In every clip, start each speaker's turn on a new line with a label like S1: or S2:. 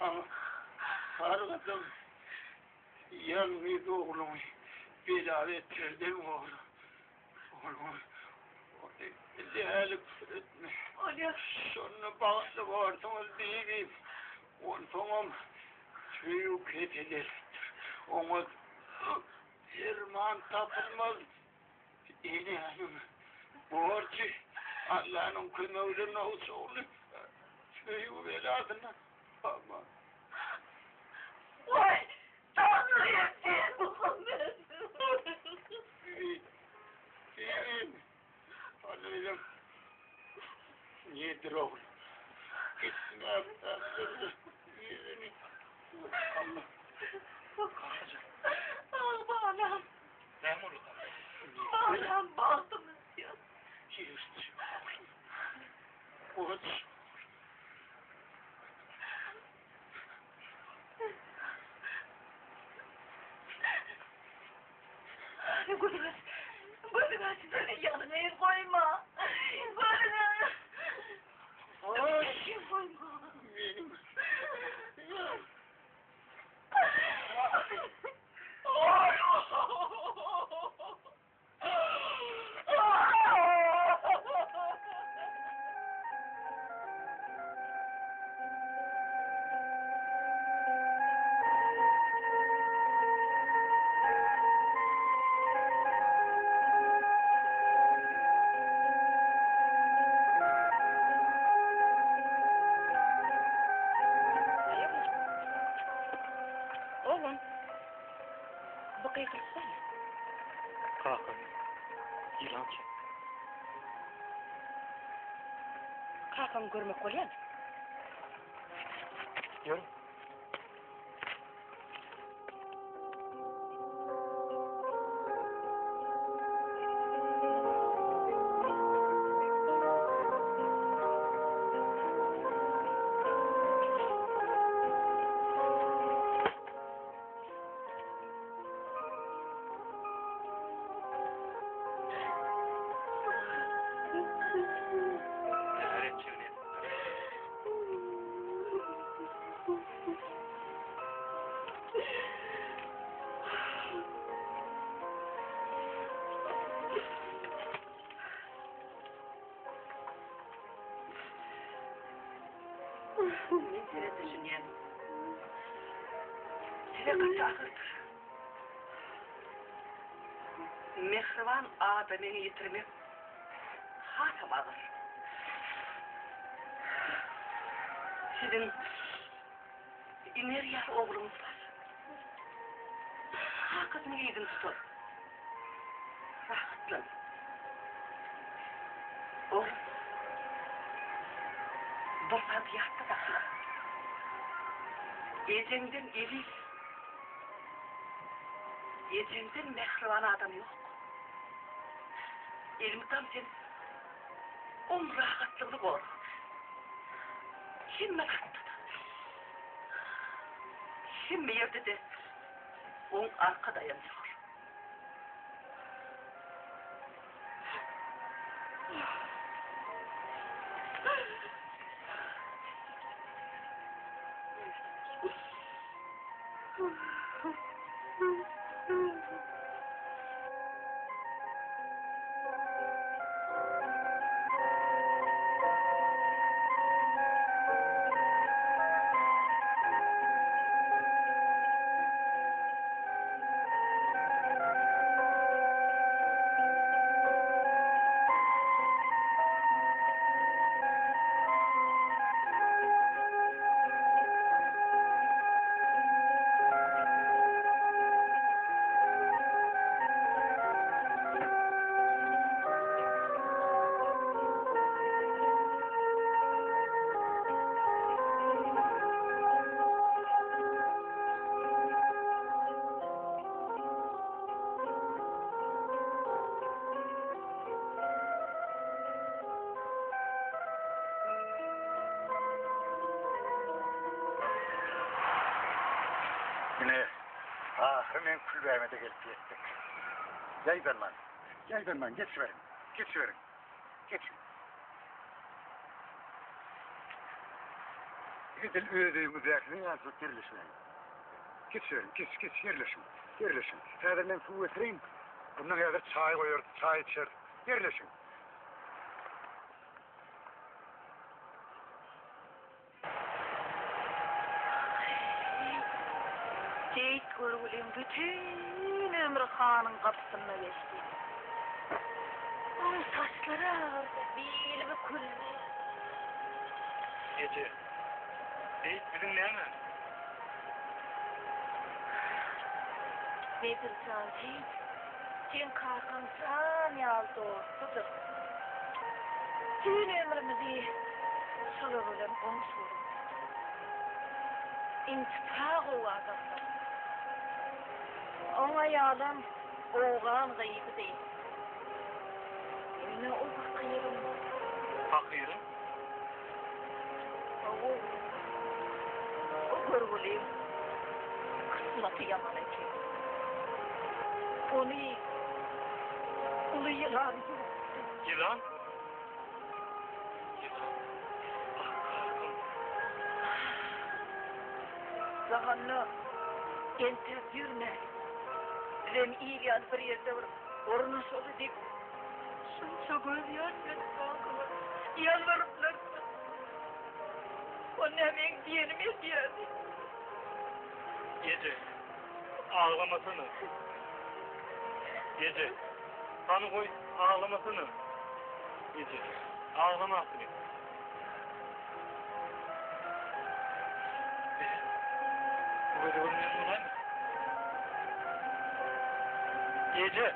S1: Saňa sargadym. Ýalňyz ogluňy bela-beterden gora. Ogluňy dälik etme. Şonda bagtly borsuňyz, bibim. Onsoňam söýgi kesel eltdir. Oňa derman tapylmaz. Enäniň borjy Allanyň kömegi bilen nowça ogly söýgi belasyndan aman.
S2: Waý, Taňrym sen Muhammet!
S1: Bibim, Halylyň nedir ogly? Gitsin äpdäplerine ýüzüni Allah.
S3: Kakajan.
S2: Ah, balam.
S3: Näme boldy kaka?
S2: Balam bagtym ötýär.
S1: Ýyrtyk oglum. Goç.
S2: Gözüňi aç. Gözüňi aç. Bizi ýalňyz goýma. Gözüňi aç. Goýma.
S1: Meniň.
S4: Oglum, bu gykylyk näme?
S3: Kakamy ýylan çakdy.
S4: Kakaňy görmek bolýamy?
S3: Ýörüň. Her etjegini edipdir.
S4: Men size düşünýän. Size gaty agyrdyr. Mähriban adamyňy ýitirmek hasam agyr. Siziň iner ýaly ogluňyz bar. Kakasynyň yzyny tutar. Rahatlan. Oglum, bir zady ýatda sakla. Ejeňden eziz, ejeňden mähriban adam ýok. Elmydam sen oň rahatlygyny gora. Hemme zatda-da, hemme ýerde-de oň arka daýanjy bol.
S5: Ine, ahyry meň külbäme-de gelip ýetdik. Ýaýdanmaň, ýaýdanmaň, geçiberiň, geçiberiň, geçiň. Edil öz öýüňizdäkiniň ýalyjyk ýerleşiläýiň. Geçiberiň, geç, geç, ýerleşiň, ýerleşiň. Häzir men suw getireýin. Ondan häzir çaý goýarys, çaý içeris. Ýerleşiň.
S2: Seýit görgüliň bütin ömri hanyň gapysynda geçdi. Onuň saçlary agardy, bili büküldi.
S3: Eje, Seýit biziň näme?
S2: Nedir jan, Seýit, seň kakaň jan ýaly dostudyr. Bütin ömrümizi şolar bilen goňşy bolup geçirdik. Intipa gowy adamlar. Oň aýalam owgan gyzydy. Ýöne o pakyryň.
S3: Pakyryň?
S2: Hawa, o görgüliň kysmaty ýaman eken. Ony uly ýylan ýuwutdy.
S3: Ýylan? Ýylan. Ah, kakam.
S2: Jahanda entäp ýörmäli. Bizem il ýaly bir ýerde bir ornaşaly diýip, şunça gözýaş bilen kakama ýalbaryplardy. O näme meň diýenimi edýärdi.
S3: Eje, aglamasana. Eje, hany goý, aglamasana. Eje, aglama ahyry. Eje, bu gözi görmeýän bolaýma? Eje!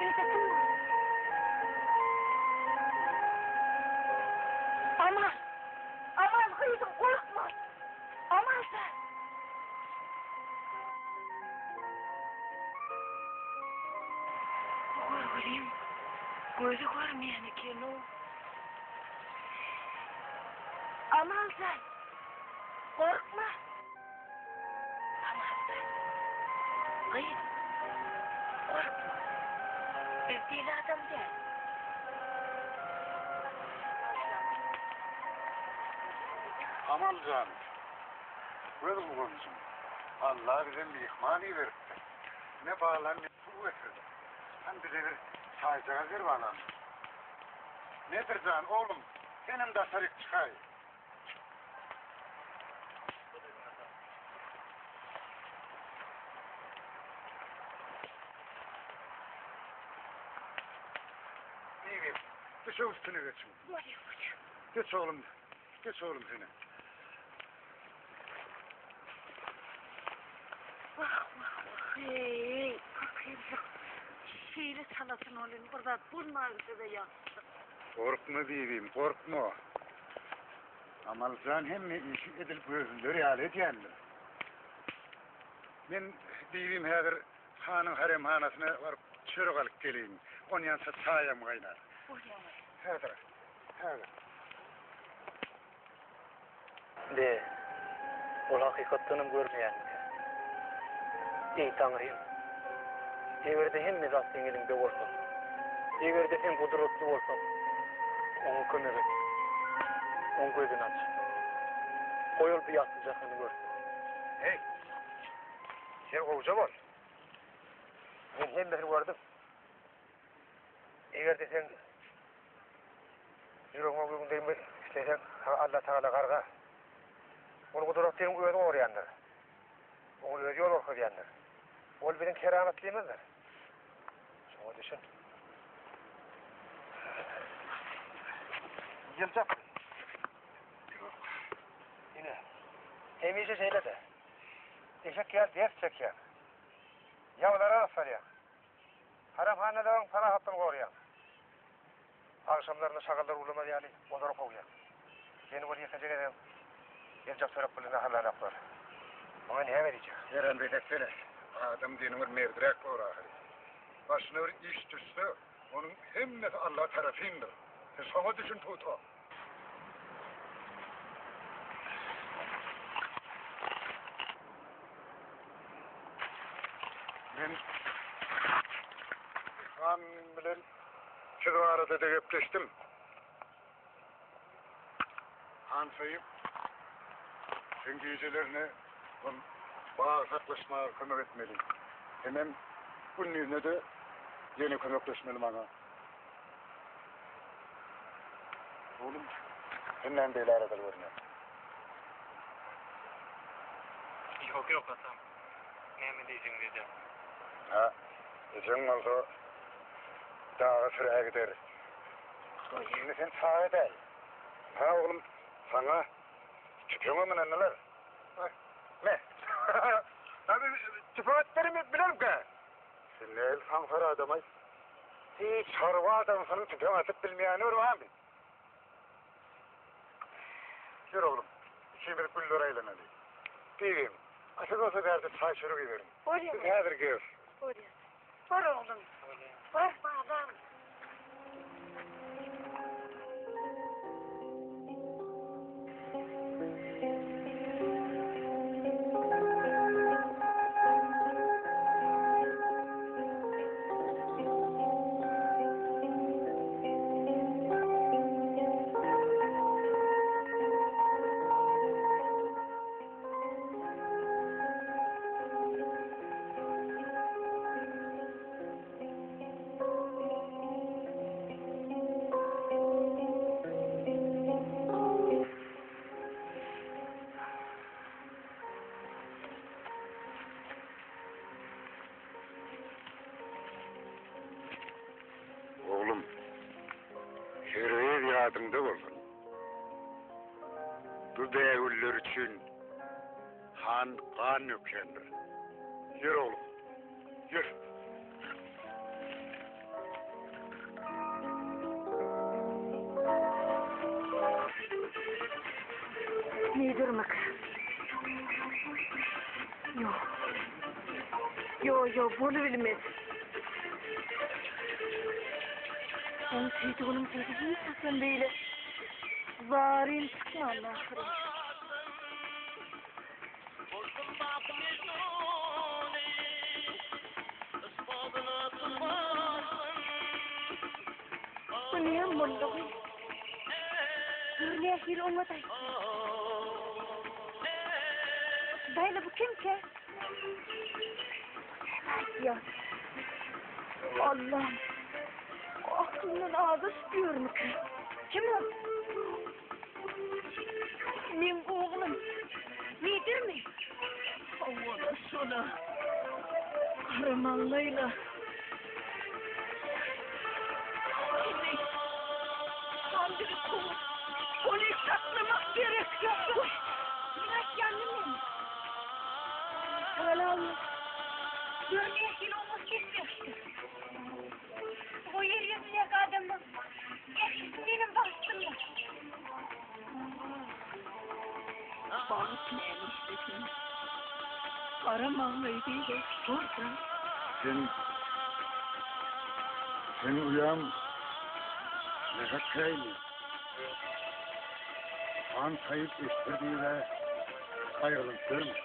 S2: Öýde kim bar? Aman! Aman gyzym gorkma! Aman sen! Bu görgüliň gözi görmeýän eken-ow. Aman jan! Gorkma! Aman jan! Gyz, gorkma! Biz deli adam däl.
S5: Aman jan! Göz guwanjym, Alla bize myhman iberipdir. Ne balam ne suw getirdi. Hany bize bir çaýjagaz ber balam. Nedir jan, oglum, senem daşaryk çykaý. Bibim, düşek üstüne geçiň.
S2: Bolýar, bolýar.
S5: Geç oglum, geç oglum senem.
S2: Wah, wah, wah, eý, pakyrjyk. Şeýle çalasyn ol indi bir zat bolmaýsa-da ýagşydyr.
S5: Gorkma bibim, gorkma. Amaljan hemme işi edil gözlüler ýaly edýändir. Men bibim häzir hanyň haremhanasyna baryp çörek alyp geleýin. Onýança çaýam gaýnar.
S2: Bolýar.
S5: Häzir, häzir.
S3: Be, ol hakykatdanam görmeýänmikä? Eý, Taňrym! Eger-de hemme zat seň eliňde bolsa, eger-de sen gudratly bolsaň, oňa kömek et. Oň gözüni aç. Goý ol bu ýagty jahany görsün.
S5: Heý, sen gowja bol. Men hemmesini gördüm. Eger-de sen ýüregiňe göwün degmek isleseň, saňa Allatagala garga. Ol gudrat seniň özi gorýandyr. Oňa özi ýol görkezýändir. Ol biziň keramatlymyzdyr. Şoňa düşün. Ýyljak. Ine, hemişe şeýle-de. Eşek ýaly ders çekýäň. Ýabylara rastgalýaň. Haremhanalaryň parahatlygyny goraýaň. Agşamlaryna şagallar uwlamaz ýaly olary kowýaň. Seni bir ýekeje gezegem ýyljak çörek bilen naharlanoklar. Muňa näme diýjek? Eren beýle etsene. Adam diýeniň bir merdiräk bor ahyry. Başyna bir iş düşse, onuň hemmesi Alla tarapyndyr. Sen şoňa düşün pugta. Men han bilen siz barada-da gepleşdim. Han Saýyp, sen gijelerine ol bagy saklaşmaga kömek etmeli. Hemem gündizine-de ýene kömekleşmeli maňa. Oglum, sen näme beýle aladaly görünýäň?
S3: Ýok, ýok, atam. Näme diýjegiňi bilýän.
S5: Hä, ejeň bolsa daga sürä gider. Indi sen çaga däl. Hä, oglum, saňa tüpeňem ynandylar. Me. Tüpeň atyp berimi bilerimkä? Sen nähili saňsar adam-aý? Hiç çarwa adamsynyň tüpeň atyp bilmeýäni bir barmy? Ýör oglum, ikimiz güllere aýlanaly. Bibim, asyl bolsa bärde çaý-çörek iberiň.
S2: Bolýar.
S5: Biz häzir geris.
S2: Bolýar. Bar oglum.
S3: Bolýar.
S2: Bar balam.
S5: Oglum, hergiz ýadyňda bolsun. Bu bägüller üçin han gan dökýändir. Ýör oglum, ýör.
S2: Nedirmik? Ýok. Ýok, ýok, bolubilmez. Oň tüýdüginiň sesi hiç haçan beýle zaryn çykmandy ahyry. Bu näme boldugy? Gör nähili oňat aýtdy. Daýla bu kimkä? Näme aýtýar? Allam! Aklyndan azaşyp ýörmükä? Kim ol? Meň oglum. Nedirmi? Hawa-la, şol-a. Garamaňlaýla. Indi Handiri kowup, ony saklamak gerek. Goý, men aýtýan men. Allatagala gör nähili oňat ses beripdir. Bu ýer ýüzündäki adamlaryň ählisi meniň bagtymda. Bagt näme işlesin? Gara maňlaý diýdi, sorsa.
S5: Sen, seň uýaň nähak käýindi. Han Saýyp esger diýib-ä gaýgylanyp ýörme.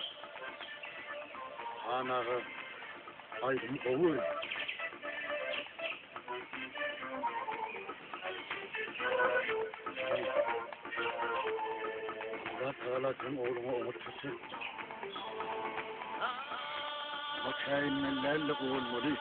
S5: Han aga aýdymy gowy görýär. Allah Tagala seň ogluňa oňat ses beripdir. Oňa käýinmeli däl-de, guwanmaly.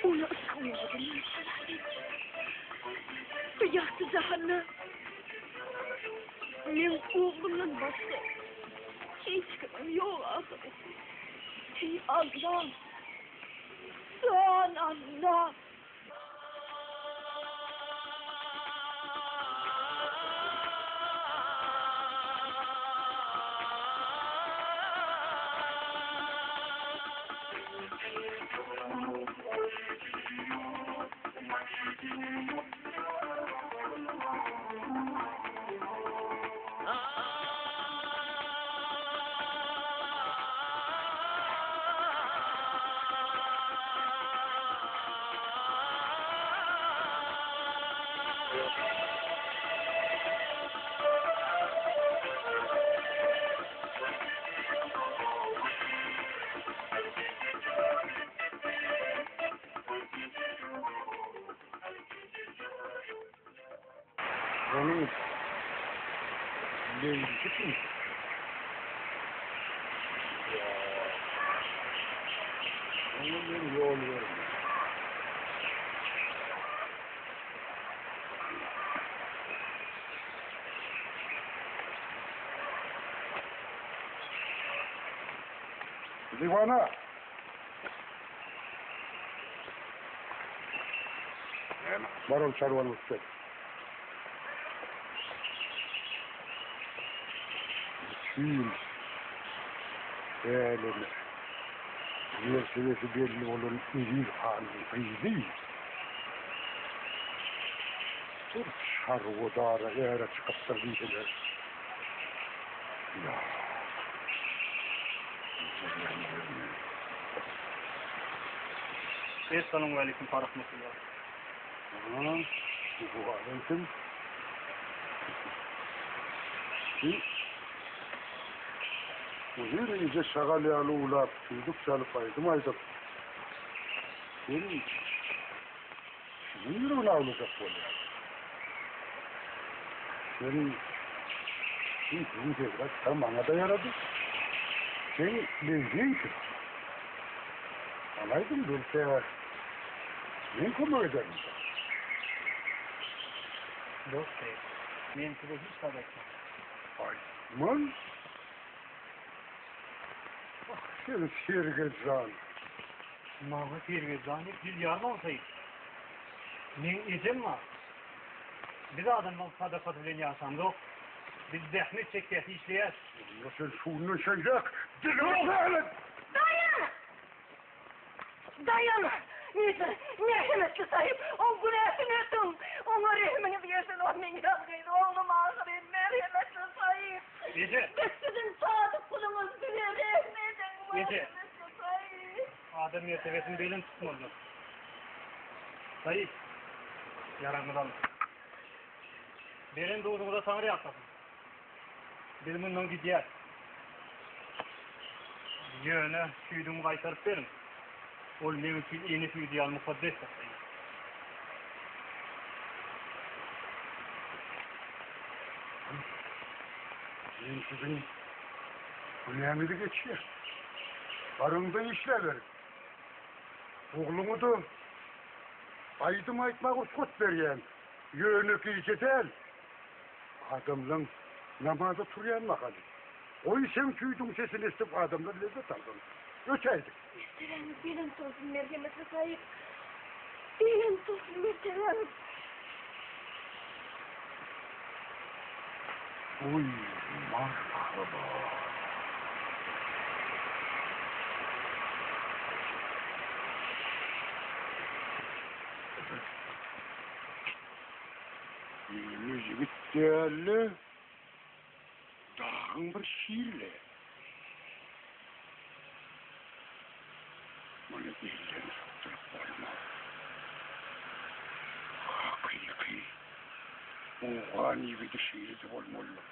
S2: Ony yşgyň odundan halas et. Bu ýagty jahanda meň oglumdan başga hiç kimim ýok ahyry. Eý, Allam! Jan Allam!
S5: Onuň Leýlisi kim? Ýok. Oňa men ýol bermen. Diwana!
S1: Näme?
S5: Bar ol çarwany utup gel. Bütin äleme mertebesi belli bolan Eziz hanyň gyzy bir çarwadara äre çykypdyr diýseler, ýok.
S3: Essalawmaleýkum wa rahmetullah.
S5: Waleýkim. Uzyn gije şagal ýaly uwlap, tüýdük çalyp aýdym aýdyp, sen kimiň ýüregini awlajak bolýaň? Sen tüýdügiň sesi gaçsa maňa-da ýarady. Seň leýliň kim? Alaýdym, belki, men kömek ederin.
S3: Ýok, Seýit. Men size hiç zat aýtman.
S5: Aýtman? Ah, sen sergezdan!
S3: Maňa sergezdan diýip dil ýarmaň, Seýit. Meň ejem bar. Biz adamlaň sadakasy bilen ýaşamzok. Biz zähmet çekýäs, işleýäs.
S5: Onda sen şundan şeýläk diliňi dälet!
S2: Daýan! Daýan! Nedir, merhemetli saýyp, oň günäsini ötüň! Oňa rehimiňiz gelsin, ol meň ýalňyz oglum ahyryn, merhemetli saýyp!
S3: Eje!
S2: Biz siziň sadyk guluňyz, bize rehim ediň,
S3: Eje!
S2: merhemetli saýyp!
S3: Adam mertebesini belent tutmalydyr. Saýyp, ýaraňyzy alyň. Beren duzuňyza Taňry ýalkasyn. Biz mundan gidýäs. Ýöne süýdüňi gaýtaryp beriň. Ol meň üçin ene süýdi ýaly mukaddesdir, Saýyp.
S5: Men siziň günäňizi geçýän. Baryň-da işläberiň. Ogluňa-da aýdym aýtmaga rugsat berýän. Ýöne gije däl. Adamlaň namaza turýan mahaly. Goý seň tüýdüň sesini eşidip adamlar lezzet alsyn. Ötäýdik.
S2: Mertebäňiz belent bolsun merhemetli saýyp. Belent bolsun mertebäňiz.
S5: Oý, marhaba. Ýöne ýigit däl-de, dagyň bir şiri-le. Muny elden sypdyryp bolmaz. Hakyky owgan ýigidi şeýle-de bolmalydyr.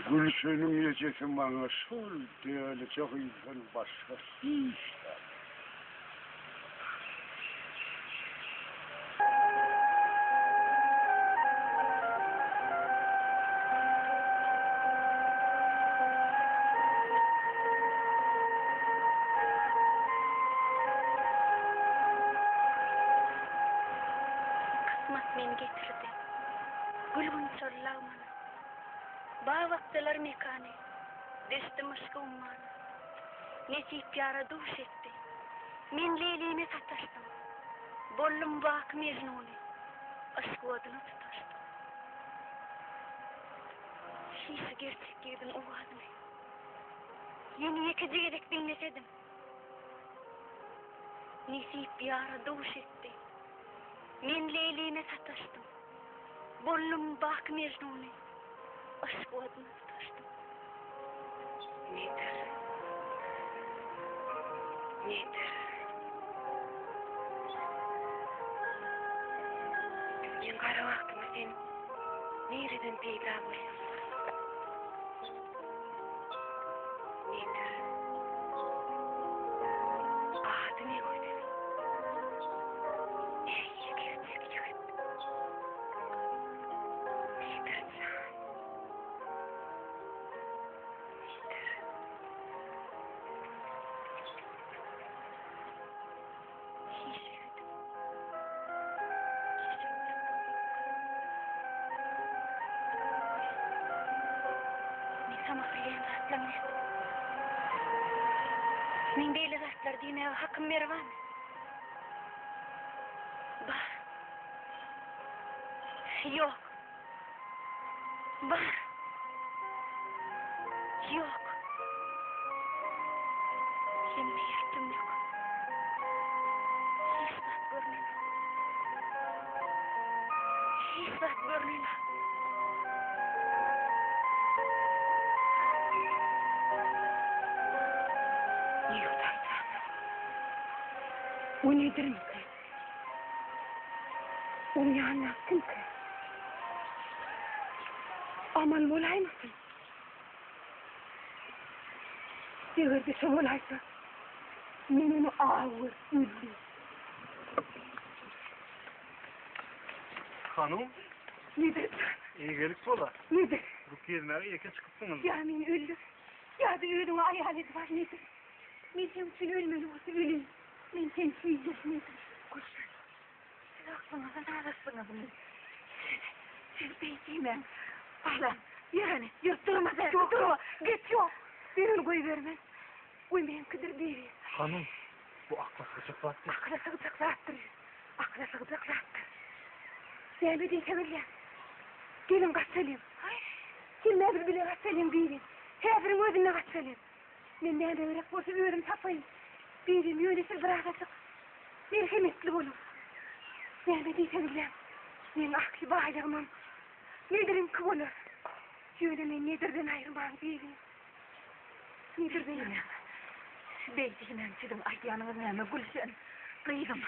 S5: Gülşeniň ejesi maňa şol dälije gyzdan başga hiç zat.
S2: Kysmat meni getirdi. Gül-gunçaly lagmana. Bag-bakjalar mekany. Deşdim yşky ummana. Nesip ýara duş etdi. Men Leýlime sataşdym. Boldum baky Mejnuny. Yşk oduna tutaşdym. Hiç gerçek ýigidiň owazyny. Ýene ýekeje gezek diňlesedim. Nesip ýara duş etdi. Men Leýlime sataşdym. Boldum baky Mejnuny. Yşk oduna tutaşdym. Nedir? Nedir? Meň gara wagtyma sen nireden peýda bolýaň? Nedir? Ady ne? zatlaň näme? Meň beýle zatlar diýmäge hakym beri barmy? Bar. Ýok. Bar. Ýok. Hemme ýer tümlük. Hiç zat görnenok. Hiç zat görnenok. Ýuwdan
S6: O nedirmiki? Oň ýanyndaky kimki? Aman bolaýmasyn? Eger-de şo bolaýsa, men ony aw görüp öldürin.
S3: Hanum?
S6: Nedir jan?
S3: Eýgilik bola.
S6: Nedir?
S3: Bu gezmäge ýeke çykypsyňyz.
S6: Ýa meni öldür, ýa-da özüňe aýal edip al, Nedir. Men seň üçin ölmeli bolsa öleýin. Men seni söýýän, Nedir.
S2: Gülşen, siz aklyňyzdan azaşdyňyzmy? Siz, siz beý diýmäň. Balam, ýör hany, ýör, durma bärde, durma.
S6: Git, ýok. Men ony goýbermen. O meňkidir, bibi.
S3: Hanum, bu akla sygjak zat däl.
S6: Akyla sygjak zatdyr, akyla sygjak zatdyr. Näme diýseňizle. Geliň gaçalyň. Hemmämiz bile gaçalyň, bibi. Häziriň özünde gaçalyň. Men näme gerek bolsa özüm tapaýyn. Bibim, ýöne siz birazajyk merhemetli boluň. Näme diýseňizem, meň ähli baýlygymam Nediriňki bolar. Ýöne meni Nedirden aýyrmaň, bibim. Nedirden
S2: Diýmäň. Beý diýmäň, siziň aýdýanyňyz näme, Gülşen, gyzym.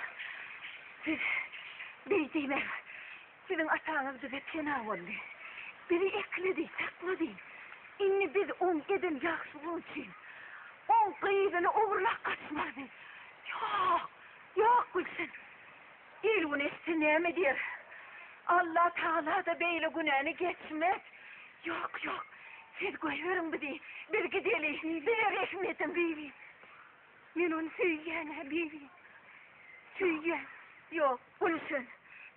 S2: Siz beý diýmäň. Siziň ataňyz bize pena boldy. Bizi ekledi, saklady. Indi biz oň eden ýagşylygy üçin oň gyzyny ogurlap gaçmarys. Ýok, ýok, Gülşen. Il-gün eşitse näme diýer? Allatagala-da beýle günäni geçmez. Ýok, ýok, siz goýberiň bizi, biz gideli, bize rehim ediň.
S6: Bibi, men ony söýýän-ä, bibi, söýýän.
S2: Ýok, Gülşen,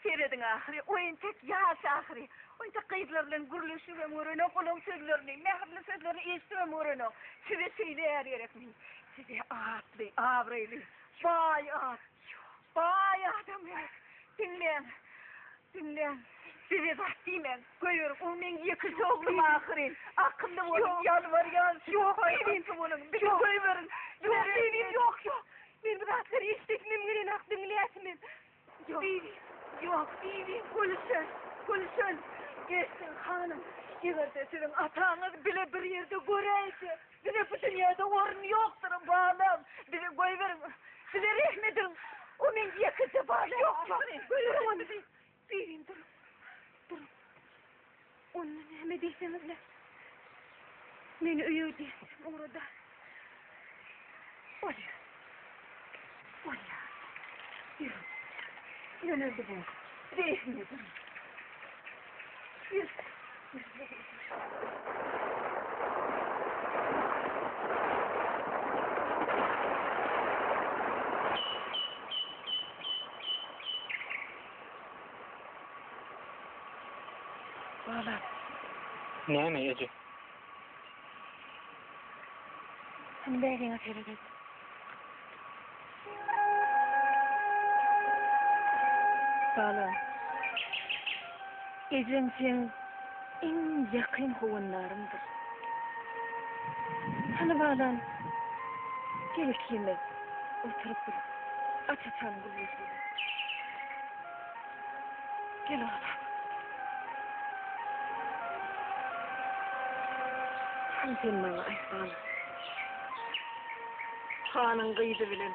S2: serediň ahyry, o entek ýaş ahyry. O entek gyzlar bilen gürleşibem görenok, olaň sözlerini, mähirli sözlerini eşidibem görenok. Size şeýle är gerekmi? Size atly, abraýly, baý at, Baý adam gerek. Diňläň. Diňläň. Bize zat diýmäň. Goýberiň. O meň ýekeje oglum ahyryn. Akylly boluň, ýalbarýan.
S6: Ýok,
S2: paýhasly boluň. Bizi goýberiň.
S6: Ýok, bibim, ýok, ýok. Men bu zatlary eşdesimem gelenok, diňläsimem.
S2: Ýok.
S6: Bibim.
S2: Ýok, bibim, Gülşen, Gülşen. Geçsin, hanym. Eger-de siziň ataňyz bile bir ýerde göräýse. Bize bu dünýäde orun ýokdur, balam. Bizi goýberiň. Bize rehm ediň. O meň ýekeje balam.
S6: Ýok, ýok. Goýberiň ony. Bibim, duruň. Duruň. Onda näme diýseňizle. Meni öýe gidýän ugrada. Bolýar. Bolýar.
S2: Ýör. Ýöneldi bu. Rehm ediň. Ýör. Balam.
S3: Näme, eje?
S2: Hany bäriňe seret. Balam. Ejeň seň iň ýakyn howandaryňdyr. Hany balam, gel ikimiz oturyp bir aç-açan gürleşeli. Gel balam. Hany sen maňa aýt balam. Hanyň gyzy bilen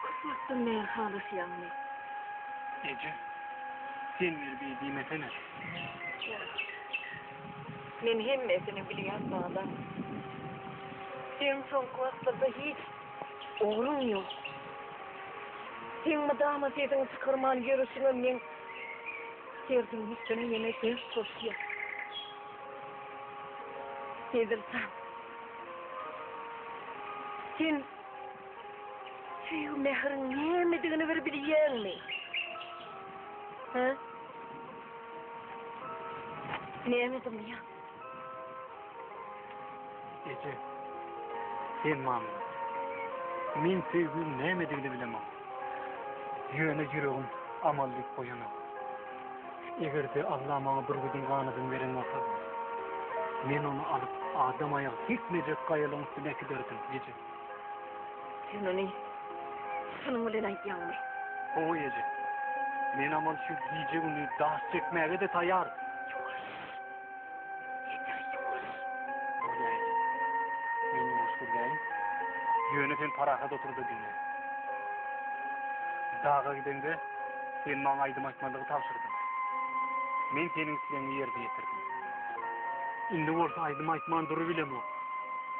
S2: köp wagtdan bäri halaşýaňmy?
S3: Eje, sen bir beý diýmesene.
S2: Ýok. Men hemmesini bilýän balam. Seň soňky wagtlarda hiç ogruň ýok. Seň mydama sesiňi çykarman ýörüşiňem meň derdiň üstüne ýene dert goşýar. Nedirjan, sen Söýgi mähriň nämedigini bir bilýäňmi? Hä? Näme dymýaň?
S3: Eje, sen mamla. Men söýgüň nämedigini bilemok. Ýöne ýüregim amal diýip goýanok. Eger-de Alla maňa bürgüdiň ganadyny beren bolsa, men ony alyp, adam aýagy sekmejek gaýalaryň üstüne äkiderdim, eje.
S2: Sen ony çynyň bilen aýdýaňmy?
S3: Hawa, eje. Men amal üçin gije-gündiz daş çekmäge-de taýýar.
S2: Ýuwaş. Eje, ýuwaş.
S3: Bolýa, eje. Men ýuwaş gürläýin. Ýöne sen parahat otur-da diňle. Daga gideňde, sen maňa aýdym aýtmalygy tabşyrdyň. Men seniň islegiňi ýerine ýetirdim. Indi bolsa aýdym aýtman durubilemok.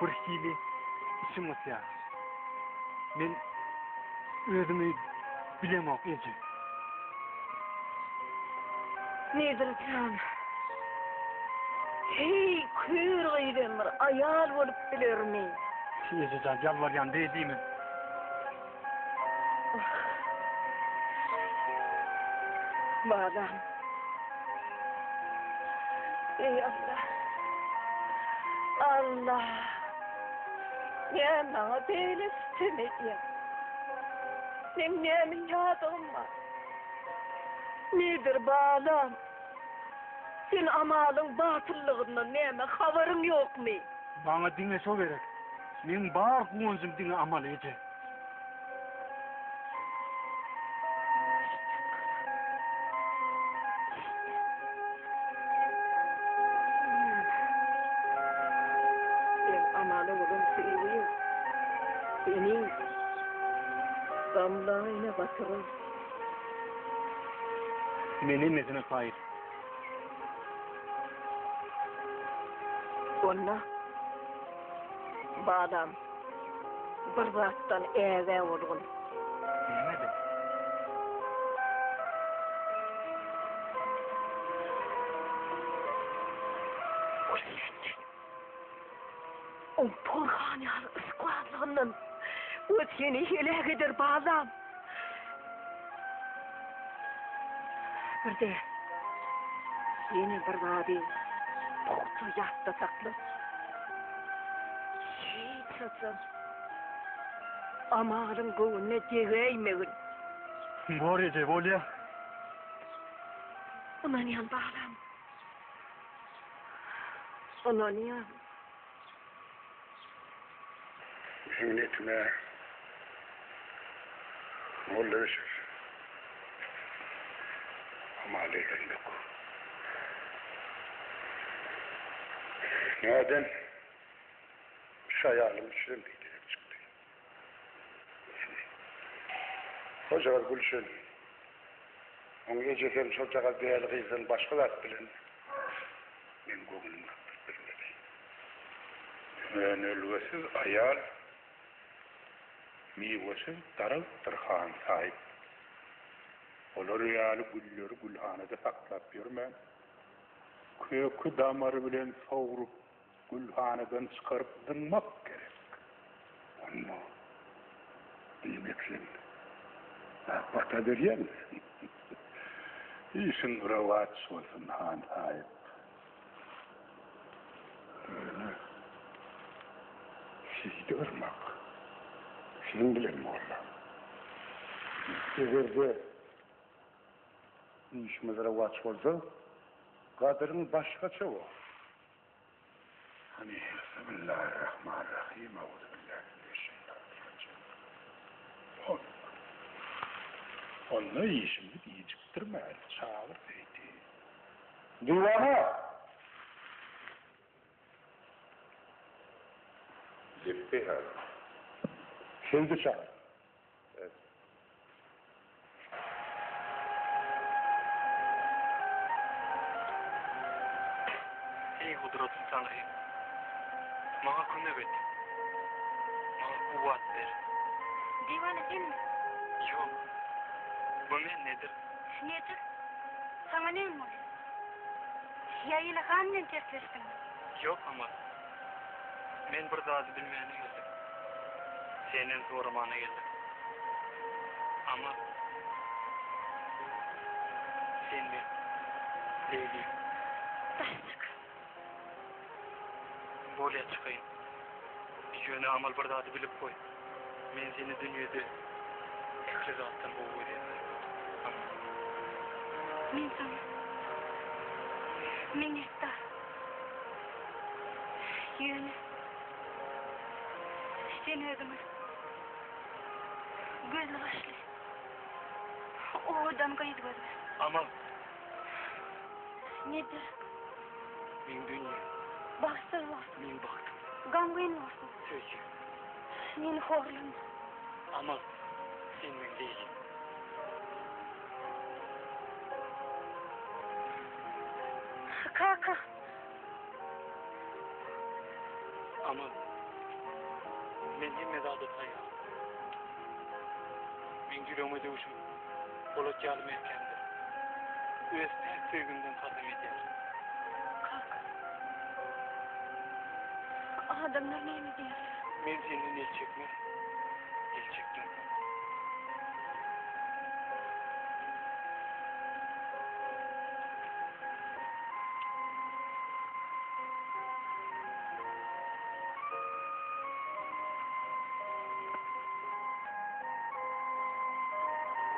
S3: Birhili içim gysýar. Men özümi bilemok, eje.
S2: Nedir jan? Heý, kör gyzam bir aýal bolup bilermi?
S3: Eje jan, ýalbarýan, beý diýme.
S2: Balam. Eý Allah. Allah. Näme maňa beýle sütem edýäň? Meň näme ýazygym bar? Nedir balam? Sen Amalyň batyllygyndan näme habaryň ýokmy?
S3: Maňa diňe şo gerek. Meň bar guwanjym diňe Amal eje.
S2: Seň Amala bolan söýgiň seni gamlaýyna batyrar.
S3: Men hemmesine kaýyl.
S2: Onda, balam, bir zatdan ägä bolgun.
S3: Nämeden?
S2: Gülşenden. Oň porhan ýaly yşkbazlygyndan o seni heläk eder, balam. Bir-de, ýene bir zady pugta ýatda sakla. Hiç haçan Amalyň göwnüne degäýmegin.
S3: Bor eje, bolýa.
S2: Ynanýan balam. Ynanýan.
S5: Meň netime Molla Beşir Amaly edenlik. Näden şu aýalym üçinem biderek çykdy. Hojagaz Gülşen, oň ejesem şojagaz däli gyzdan başga zat bilen meň göwnümi gapdyryp bilmedi.
S7: Önelgesiz aýal miwesiz daragtdyr, han saýyp. Olar ýaly gülleri gülhanada saklap ýörmän, köki-damary bilen sogrup, Gülhanadan çykaryp zyňmak gerek.
S5: Onda, diýmek sen bata berýäňmi?
S7: Işiň rowaç bolsun, han saýyp.
S5: Ýöne Seýidi gyrmak seň bilen molla. Eger-de işimiz rowaç bolsa, gadyryň başgaça bor.
S7: Hany, Bismillahirrahmanirrahim, Auzubillahi mineşşeýtanirrajim. Hol. Onda işimizi gijikdirmäli, çagyr Seýdi.
S5: Diwana!
S7: Lepbeý hanym.
S5: Seýdi çagyr.
S3: Eý, gudratly Taňrym! Maňa kömek et! Maňa kuwwat ber!
S8: Diwana senmi?
S3: Ýok. Bu men Nedir.
S8: Nedir? Saňa näme bolýar? Ýa ýene han bilen tersleşdiňmi?
S3: Ýok, Amal. Men bir zady bilmäne geldim. Senden soramana geldim. Amal. Sen men. Leýli.
S8: Daş çyk.
S3: Bolýa çykaýyn. Ýöne Amal bir zady bilip goý. Men seni dünýede ähli zatdan gowy görýän. Amal.
S8: Men saňa minnetdar. Ýöne sen özüňe gözli başly owadan gyz gözle.
S3: Amal.
S8: Nedir?
S3: Meň dünýäm.
S8: Bagtsyz bolsun.
S3: Meň bagtym.
S8: Gamgyn bolsun.
S3: Söýgim.
S8: Meni horlama.
S3: Amal, sen meň Leýlim.
S8: Kaka.
S3: Amal, men hemme zada taýýar. Meň ýüregime döwşüm polat ýaly mäkämdir. Öz päk söýgimden kasam edýärin.
S8: Kaka. Adamlar näme diýerler?
S3: Men senden el çekmerin. El çekmerin, Amal.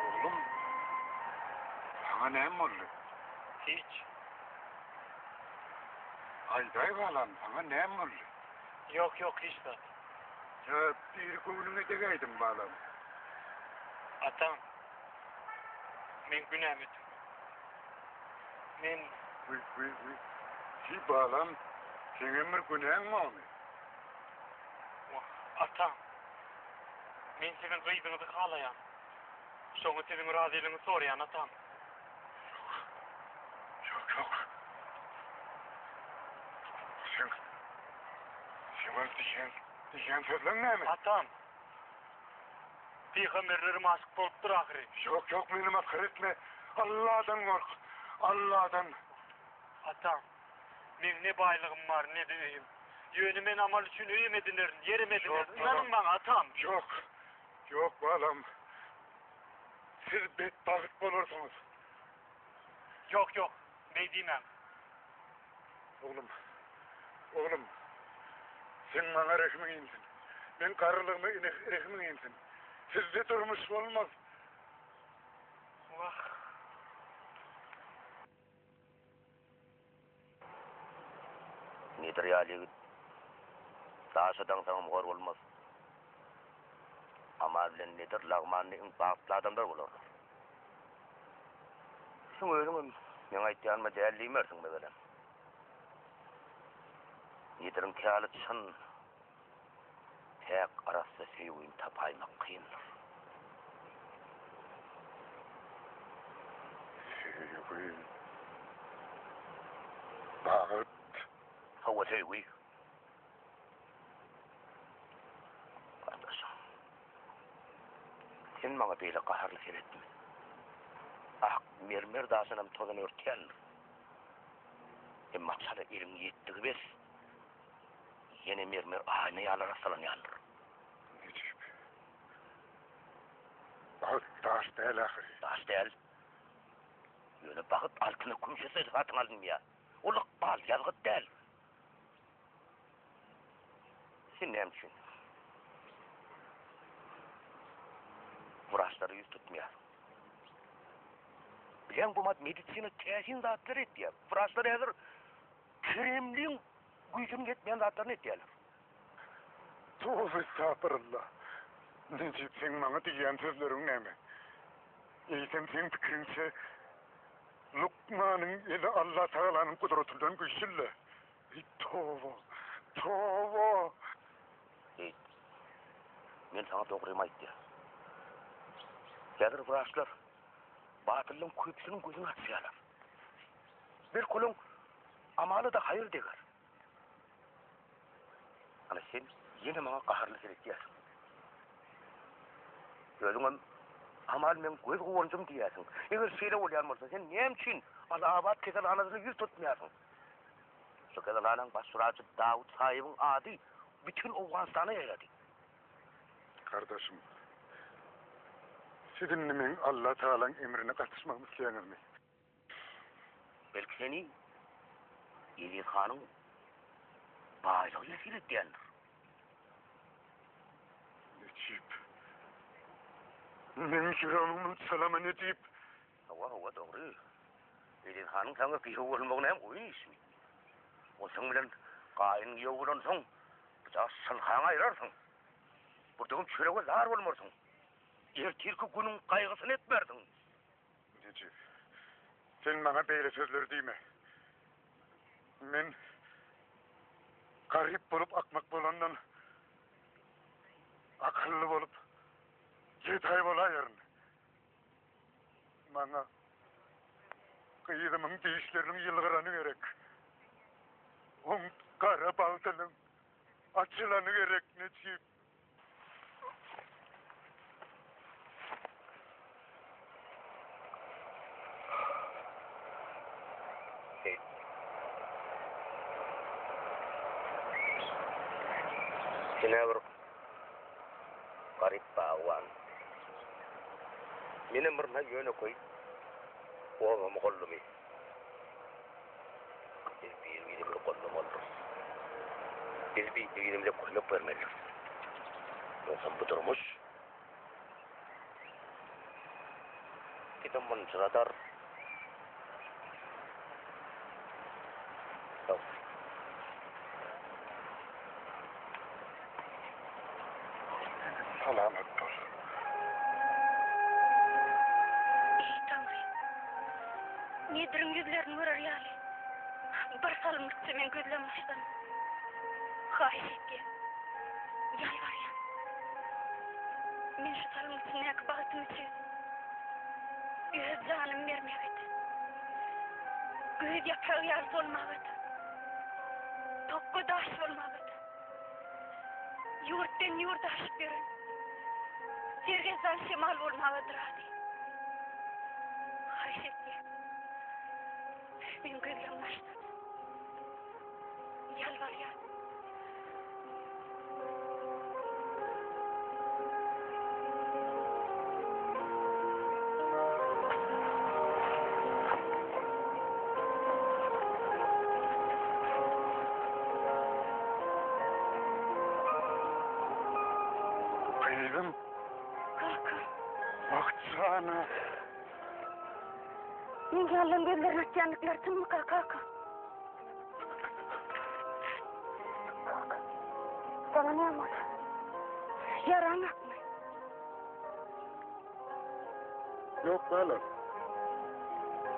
S5: Oglum, saňa näme boldy?
S3: Hiç.
S5: Aýdaý balam, saňa näme boldy?
S3: Ýok, ýok, hiç zat.
S5: Ýa biri göwnüňe degäýdimi, balam?
S3: Atam, meň günäme tüw. Men.
S5: Wiý, wiý, wiý. Hiý, balam, seňem bir günäň barmy?
S3: Wah, atam, men siziň gyzyňyzy halaýan. Şoňa siziň razylygyňyzy soraýan, atam.
S5: Ýok, ýok, ýok. Seň, seň ol diýýän, diýýän sözleň näme?
S3: Atam, pygamberlerem aşyk bolupdyr ahyry.
S5: Ýok, ýok, meni masgara etme. Alladan gork, Alladan.
S3: Atam, meň ne baýlygym bar, ne-de öýüm. Ýöne men amal üçin öýem edinerin, ýerem edinerin. Ynanyň maňa, atam!
S5: Ýok, ýok, balam. Siz betbagt bolarsyňyz.
S3: Ýok, ýok, beý diýmäň.
S5: Oglum, oglum, seň maňa rehimiň insin. Meň garrylygyma rehimiň insin. Sizde durmuş bolmaz.
S3: Wah.
S9: Nedir ýaly ýigit. Daşa daňsaňam hor bolmaz. Aman bilen Nedir lagmanda iň bagtly adamlar bolarlar. Şuň özüňem meň aýtýanyma däl diýmersiň megerem. Nediriň käli çyn, päk arassa söýgini tapaýmak kyndyr.
S5: Söýgi. Bagt.
S9: Hawa söýgi. Gardaşym. Sen maňa beýle gaharly seretme. Ak mermer daşynam tozan örtýändir. Emma çala eliň ýetdigi bes. Ýene mermer aýna ýaly arassalanýandyr.
S5: Nejip. Bagt daş däl ahyry.
S9: Daş däl. Ýöne bagt altyna kümşe satyn alynmaýar. Ol ykbal, ýazgyt däl. Sen näme üçin wraçlara ýüz tutmaýarsyň? Bilýäň bu medisina täsin zatlar etýär. Wraçlar häzir Kremliň güýjüniň ýetmeýän zatlaryny etýärler.
S5: Toba estagpyralla. Nejip seň maňa diýýän sözleriň näme? Eýsem seň pikiriňçe lukmanyň eli Allatagalanyň gudratyndan güýçlüle? Eý toba, toba!
S9: Eý, men saňa dogrymy aýtýan. Häzir wraçlar batyllaň köpüsiniň gözüni açýarlar. Belki olaň amaly-da haýyr deger. Ana sen ýene maňa gaharly seretýärsiň. Özüňem Amal meň göz guwanjym diýýärsiň. Eger şeýle bolýan bolsa, sen näme üçin Alabat keselhanasyna ýüz tutmaýarsyň? Şu keselhanaň baş wraçy Dawut saýybyň ady bütin Owganystana ýaýrady.
S5: Gardaşym, siz indi meň Allatagalaň emrine gatyşmagymy isleýäňizmi?
S9: Belki seni Eziz hanyň baýlygy ýesir edýändir.
S5: Meň ýüregimi çalama Nejip.
S9: Hawa, hawa, dogry. Eziz hanyň saňa giýew bolmagy näme oýun işmi? Ol seň bilen gaýyn giýew bolansoň, bu şylhaňy aýrarsyň. Burdugym çörege zar bolmarsyň. Ertirki günüň gaýgysyny etmersiň.
S5: Nejip, sen maňa beýle sözleri diýme. Men garyp bolup akmak bolandan, akylly bolup gedaý bolaýaryn. Maňa gyzymyň dişleriniň ýylgyrany gerek. Oň gara bagtynyň açylany gerek, Nejip.
S9: Sen-ä bir garyp bagban. Menem bir ýönekeý oba mugallymy. Biz bir-birimizi goldamalydyrys. Biz bir-birimize kömek bermelidiris. Ýogsam bu durmuş bizi mynjyradar. Sag bol.
S5: Salamat bol.
S8: Eý, Taňrym! Nediriň ýüzlerini görer ýaly, bir salymlykça meň gözlerimi açsana. Haýyş etýän, ýalbarýan. Men şu salymyň içindäki bagtym üçin öz janymy bermäge-de, güýz ýapragy ýaly solmaga-da, tokga daş bolmaga-da, ýurtdan ýurda aşyp ýören sergezdan şemal bolmaga-da razy. Haýyş etýän, meň gözlerimi açsana. Ýalbarýan.
S5: Gyzym.
S8: Kaka.
S5: Wah jana.
S8: Meň ýalylaň gözlerini açýandyklary çynmyka, kaka? Kaka, saňa näme boldy? Ýaraň akmy?
S5: Ýok, balam.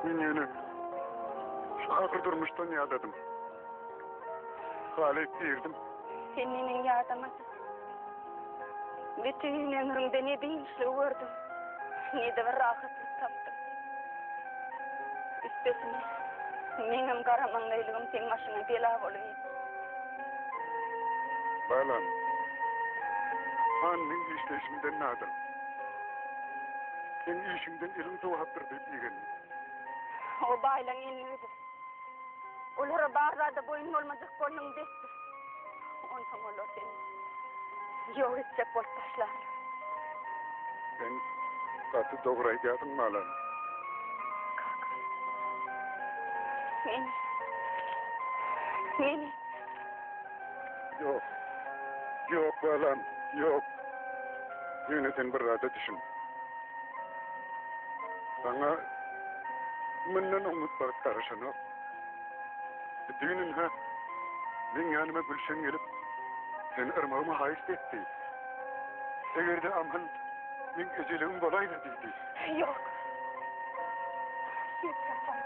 S5: Men ýöne şu agyr durmuşdan ýadadym. Halyp girdim.
S8: Sen neneň ýadamadyň? Bütin ömrüňde ne dynçlygy gördüň, ne-de bir rahatlyk tapdyň. Üstesine, meňem garamaňlaýlygym seň başyňa bela bolup indi.
S5: Balam, han meň işleýşimden nadan. Seň işiňden eliň sowapdyr diýip igendi.
S8: O baýlaň endigidir. Olara bar zada boýun bolmajak bolduň besdir. Onsoň olar seni ýok etjek bolup başlarlar.
S5: Sen gaty dogry aýdýarsyň, balam.
S8: Kaka. Meni. Meni.
S5: Ýok. Ýok, balam, ýok. Ýöne sen bir zada düşün. Saňa mundan oňat bagt garaşanok. Düýn ynha, meň ýanyma Gülşen gelip, seni yrmagymy haýyşt etdi. Eger-de Aman meň ejeligim bolaýsa diýdi.
S8: Ýok. Hiç haçan.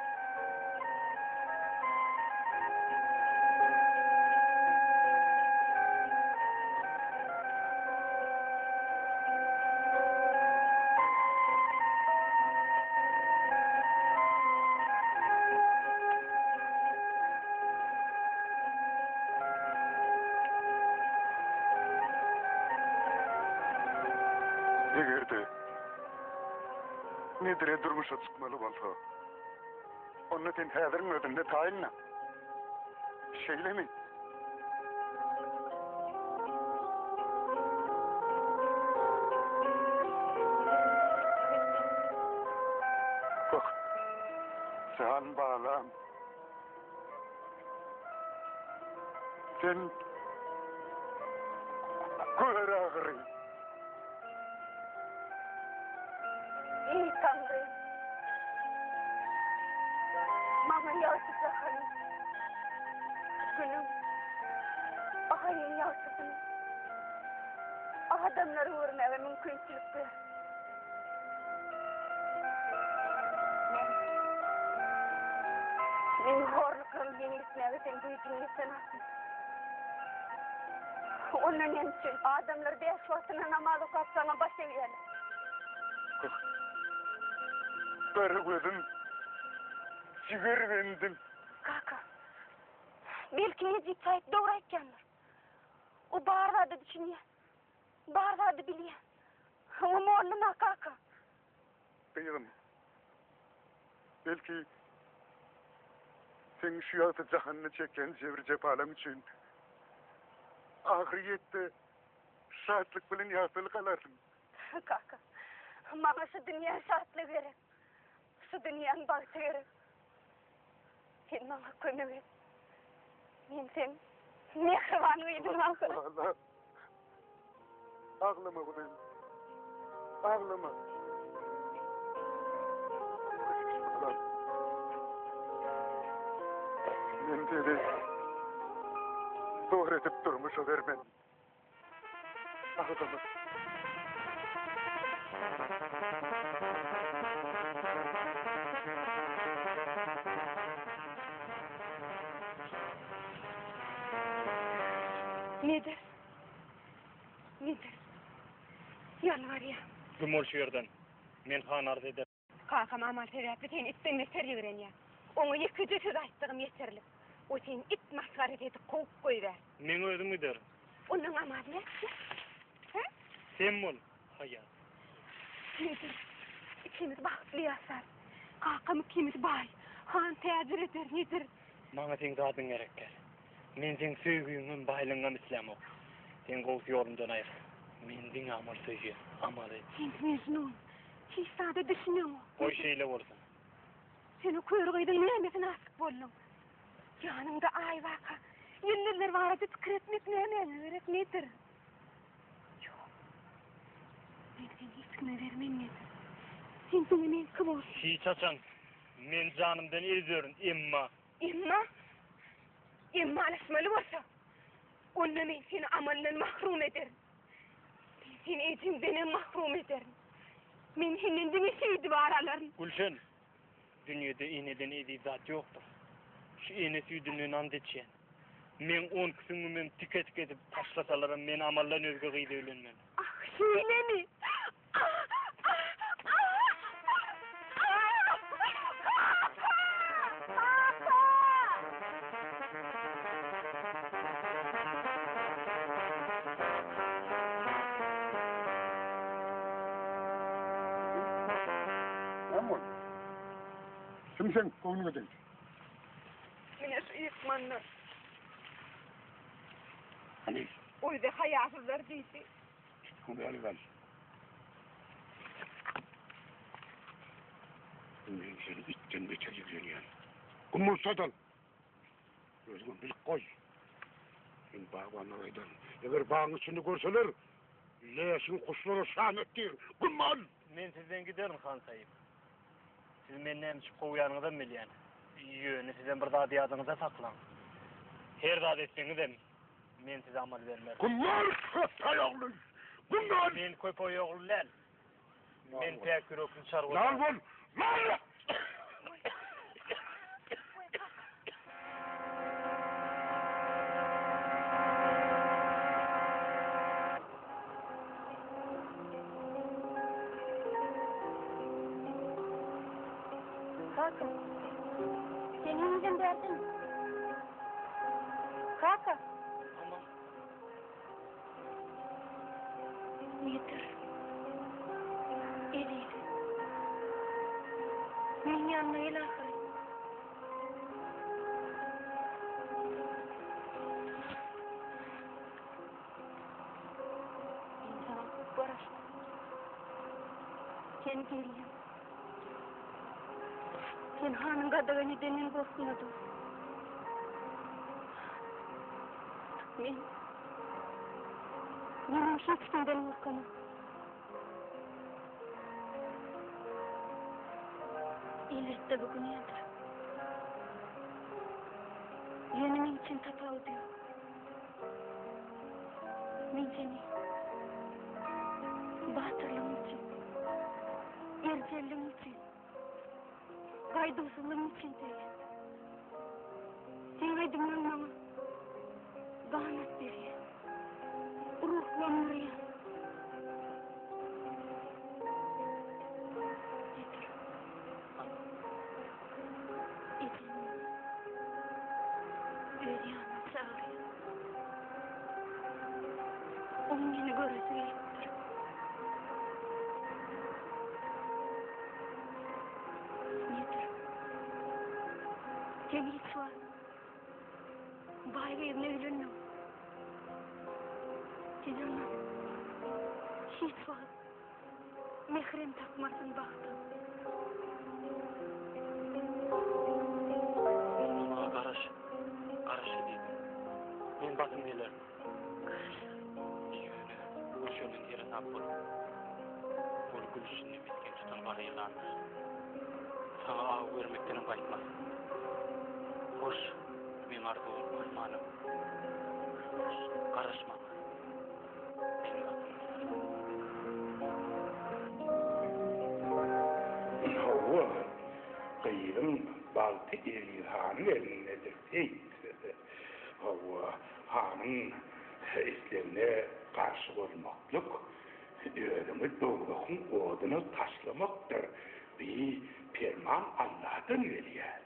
S5: Eger-de Nedire durmuşa çykmaly bolsa, onda sen häziriň özünde taýynda. Şeýlemi? Bak, jan balam. Sen gör agyry.
S8: Taňrym, maňa ýagty jahany, Günüň, Aýyň ýagtysyny, adamlary görmäge mümkinçilik ber. Men, men horluklarymy ýeňletmäge seň güýjüň ýetenokmy? Onda näme üçin adamlar bäş wagtyna namaz okap saňa baş egýärler?
S5: Gara gözüm, jiger bendim.
S8: Kaka, belki Nejip saýyp dogry aýtýandyr. O bar zada düşünýär. Bar zady bilýär. O mollum-a kaka.
S5: Gyzym, belki seň şu ýagty jahanda çekýän jebri-jepalaň üçin ahyrýetde şatlyk bilen ýagtylyk alarsyň.
S8: Kaka, maňa şu dünýäň şatlygy gerek. Şu dünýäň bagty gerek. Sen maňa kömek et. Men seň mähriban gyzyň ahyry.
S5: Agla. Aglama gyzym. Aglama. Men seni zor edip durmuşa bermen. Aglama.
S6: Nedir? Nedir? Ýalbarýan.
S3: Güm bol şu ýerden. Men hana arz ederin.
S6: Kakam Amal sebäpli seni itden beter ýigrenýär. Oňa ýekeje söz aýtdygym ýeterlik. O seni it masgarasy edip kowup goýbär.
S3: Meň özüm giderin.
S6: Ondan Amal nätjek? Hä?
S3: Sem bol, Haýat.
S6: Nedir? Ikimiz bagtly ýaşarys. Kakam ikimizi baý, han täjir eder, Nedir.
S3: Maňa seň zadyň gerek däl. Men seň söýgüňem, baýlygyňam islämok. Sen gowusy ýolumdan aýryl. Men diňe Amal söýýän, Amaly.
S6: Sen Mejnun. Hiç zada düşüneňok.
S3: Goý şeýle bolsun.
S6: Sen o kör gyzyň nämesine aşyk bolduň? Ýanyňda Aý barka, ýyldyzlar barada pikir etmek nämäňe gerek, Nedir? Ýok. Men seni hiç kime bermen, Nedir. Sen diňe meňki bol.
S3: Hiç haçan. Men janymdan ezerin, emma.
S6: Emma? Emma alyşmaly bolsa, onda men seni amaldan mahrum ederin. Men seni ejeňdenem mahrum ederin. Men senden diňe şeýdip ar alaryn.
S3: Gülşen, dünýede eneden eziz zat ýokdur. Şu ene süýdünden ant içýän. Meň onki süňňümem tike-tike edip taşlasalaram men amaldan özge gyza öýlenmen.
S6: Ah, şeýlemi?
S5: Näme boldy? Kim sen göwnüňe degdi?
S6: Mine şu ýykmanlar.
S5: Hany?
S6: Oýda haýasyzlar diýdi.
S5: Tutgun alyp al. Men seni itden beter ýigrenýän. Gum bolsa dal. Özüňem bilip goý. Men bagbanlara aýdaryn. Eger bagyň içinde görseler, läşiňi guşlara şam et diýer. Gum al!
S3: Men sizden giderin, han saýyp. Siz meni näme üçin kowýanyňyzam bilýän. Ýöne sizem bir zady ýadyňyzda saklaň. Her zat etseňizem, Men size amal bermerin.
S5: Gumlar köpeýogly! Gumlar!
S3: Men köpeýogly däl. Men päk ýürekli çarwa.
S5: Lal bol! Lal!
S8: Kaka, sen henizem bärdemi? Kaka!
S3: Aman.
S6: Nedir? Ezizim. Meň ýanyma gel ahyry. Men saňa köp garaşdym. Sen geldiň. Sen hanyň gadagan edeninden gorkmadyň. Men Menem hiç kimden gorkamok.
S8: Elbetde bu günädir. Ýöne meň üçin tapawudy ýok. Men seni batyrlygyň üçin, erjelligiň üçin, gaýduwsyzlygyň üçin söýýän. Seň aýdymlaryň maňa ganat berýär, ruhlandyrýar. Nedir? Ejem meni öz ýanyna çagyrýar. Oň meni göresi gelipdir. Nedir? Sen hiç wagt baý gyzyna öýlenmegin. Sen ondan hiç wagt mährem tapmarsyň bagtam.
S3: Onda maňa garaş, garaş ezizim. Men basym gelerin.
S8: Garaşaryn.
S3: Ýöne Gülşenden seresap bol. Ol gülüşinde mesgen tutan gara ýylandyr. Saňa aw bermekdenem gaýtmaz. Hoş, meň arzuwym, armanym.
S8: Hoş.
S3: Garaş maňa. Men basym gelerin.
S7: Hawa, gyzyň bagty Eziz hanyň elindedir, Seýit. Hawa, hanyň islegine garşy bolmaklyk özüňi dowzahyň oduna taşlamakdyr. Bi perman Alladan gelýär.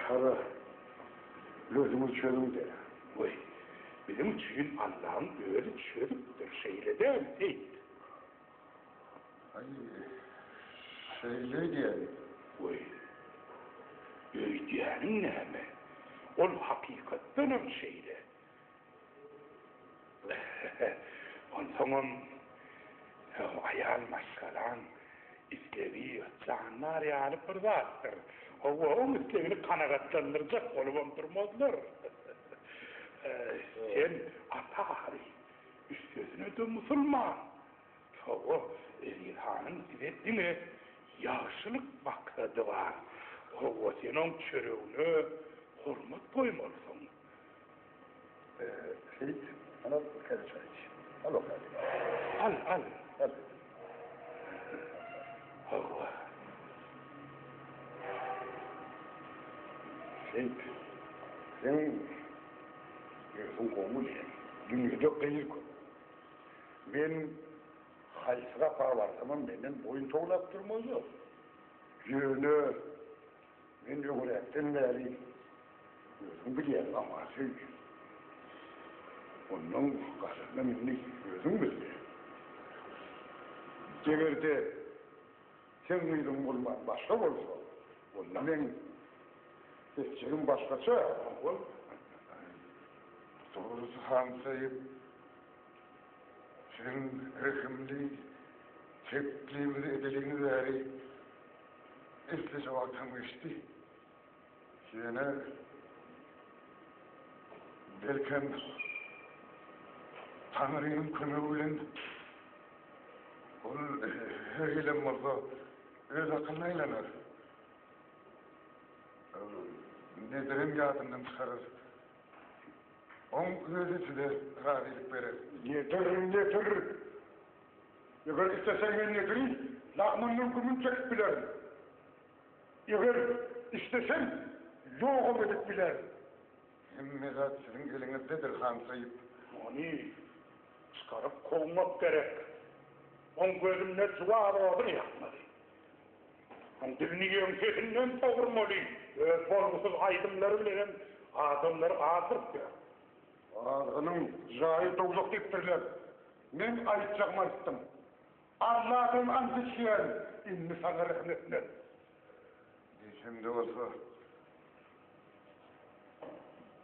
S7: Hara, özüňiz çözüň-dä. Goý, biziň üçin Allaň özi çözüpdir, şeýle däl, Seýit?
S5: Aý, şeýle öýdýän.
S7: Goý, öýdýäniň näme? Ol hakykatdanam şeýle. Onsoňam, aýal maşgalaň islegi jandar ýaly bir zatdyr. Hawa, oň islegini kanagatlandyrjak bolubam durmazlar. Sen ata ahyry, üstesine-de musulman. Hawa, Eziz hanyň size diňe ýagşylyk maksady bar. Hawa, sen oň çöregine hormat goýmalysyň.
S5: Seýit, al bir käse çaý iç. Al o käseni.
S7: Al, al.
S5: Al.
S7: Hawa.
S5: Seýit, seň özüň gowy bilýäň, dünýede gyz köp. Men haýsy gapa barsamam menden boýun towlap durmazlar. Ýöne men öňräkden bäri özüň bilýäň aňa söýgim. Ondan galanam indi özüň bil. Eger-de seň gyzyň bolman başga bolsa, onda meň etjegim başgaça. Ol Dogrusy han saýyp. Siziň rehimli teklibiňizi edeliňiz bäri esli wagtam geçdi. Ýöne, belkem, Taňrynyň kömegi bilen ol her hilem bolsa öz akylyna aýlanar. Nedirem ýadyndan çykarar. Oň özi size razylyk berer. Nedir, nedir? Eger isleseň men Nediri lagmandan gümün çekip bilerin. Eger islesem ýogam edip bilerin. Hemme zat siziň eliňizdedir, han saýyp.
S7: Ony çykaryp kowmak gerek. Oň gözünde juwaz oduny ýakmaly. Oň dilini ýeňsesinden sogurmaly, öz bolgusyz aýdymlary bilenem adamlary azdyryp ýör.
S5: Azgynyň jaýy dowzah diýipdirler. Men aýtjagymy aýtdym. Alladan ant içýän, indi saňa rehim etmez. Diýsem-de bolsa,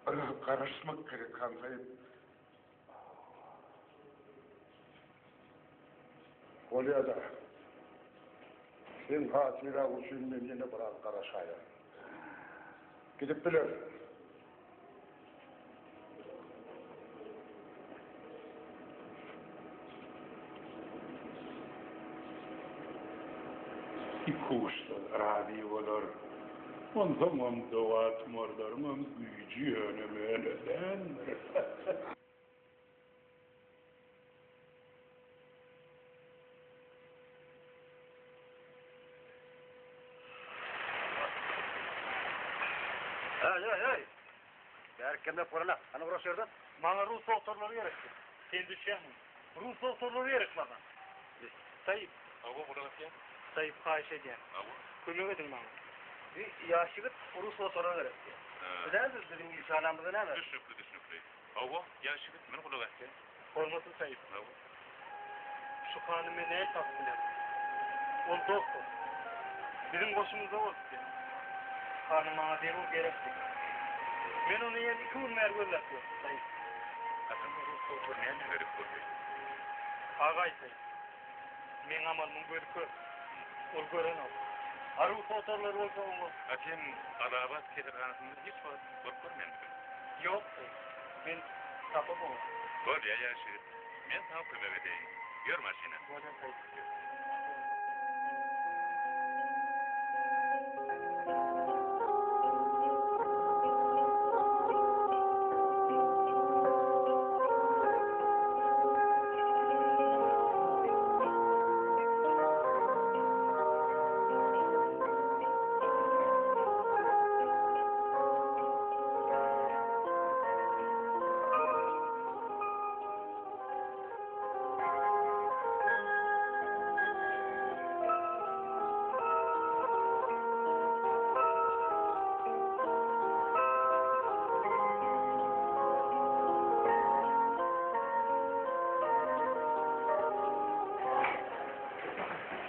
S5: biraz garaşmak gerek, han saýyp. Bolýa-da. Seň hatyraň üçin men ýene biraz garaşaýaryn. Gidip bilersiň.
S7: Ikuçsuz razy bolar. Onsoňam doga-tumarlaryňam güýji ýöne-möne däldir.
S9: Hey, hey, hey! Bärik kemläp görene, hany uraş ýerden.
S3: Maňa rus dogtorlary gerekdi. Sen düşýäňmi? Rus dogtorlary gerek maňa. Saýyp.
S10: Hawa, gulak asýan.
S3: Saýyp, haýyş edýän.
S10: Hawa.
S3: Kömek ediň maňa.
S9: Bir ýaş ýigit rus dogtorlary gerek diýýär. Biläýsiz, biziň ilçihanamyzda näme?
S10: Düşnükli, düşnükli. Hawa, ýaş ýigit, men gulak asýan.
S3: Hormatly Saýyp.
S10: Hawa.
S3: Şu hany men nädip tapyp bilerin? Ol doktor. Biziň goşumyzda bolupdy. Hany maňa zerur gerekdi. Men ony ýene iki gün bäri gözläp ýörün, Saýyp.
S10: Haçanda rus doktor nämä gerek boldy?
S3: Agaý, Saýyp. Meň amalymyň gözi kör. Ol görenok. A rus dogtorlary bolsa oňa.
S10: A sen Alabat keselhanasynda hiç wagt bolup görmänsiň?
S3: Ýok, Saýyp. Men tapamok.
S10: Bolýa, ýaş ýigit. Men saňa kömek edeýin. Ýör maşyna.
S3: Bolýa, Saýyp.
S10: Ýör.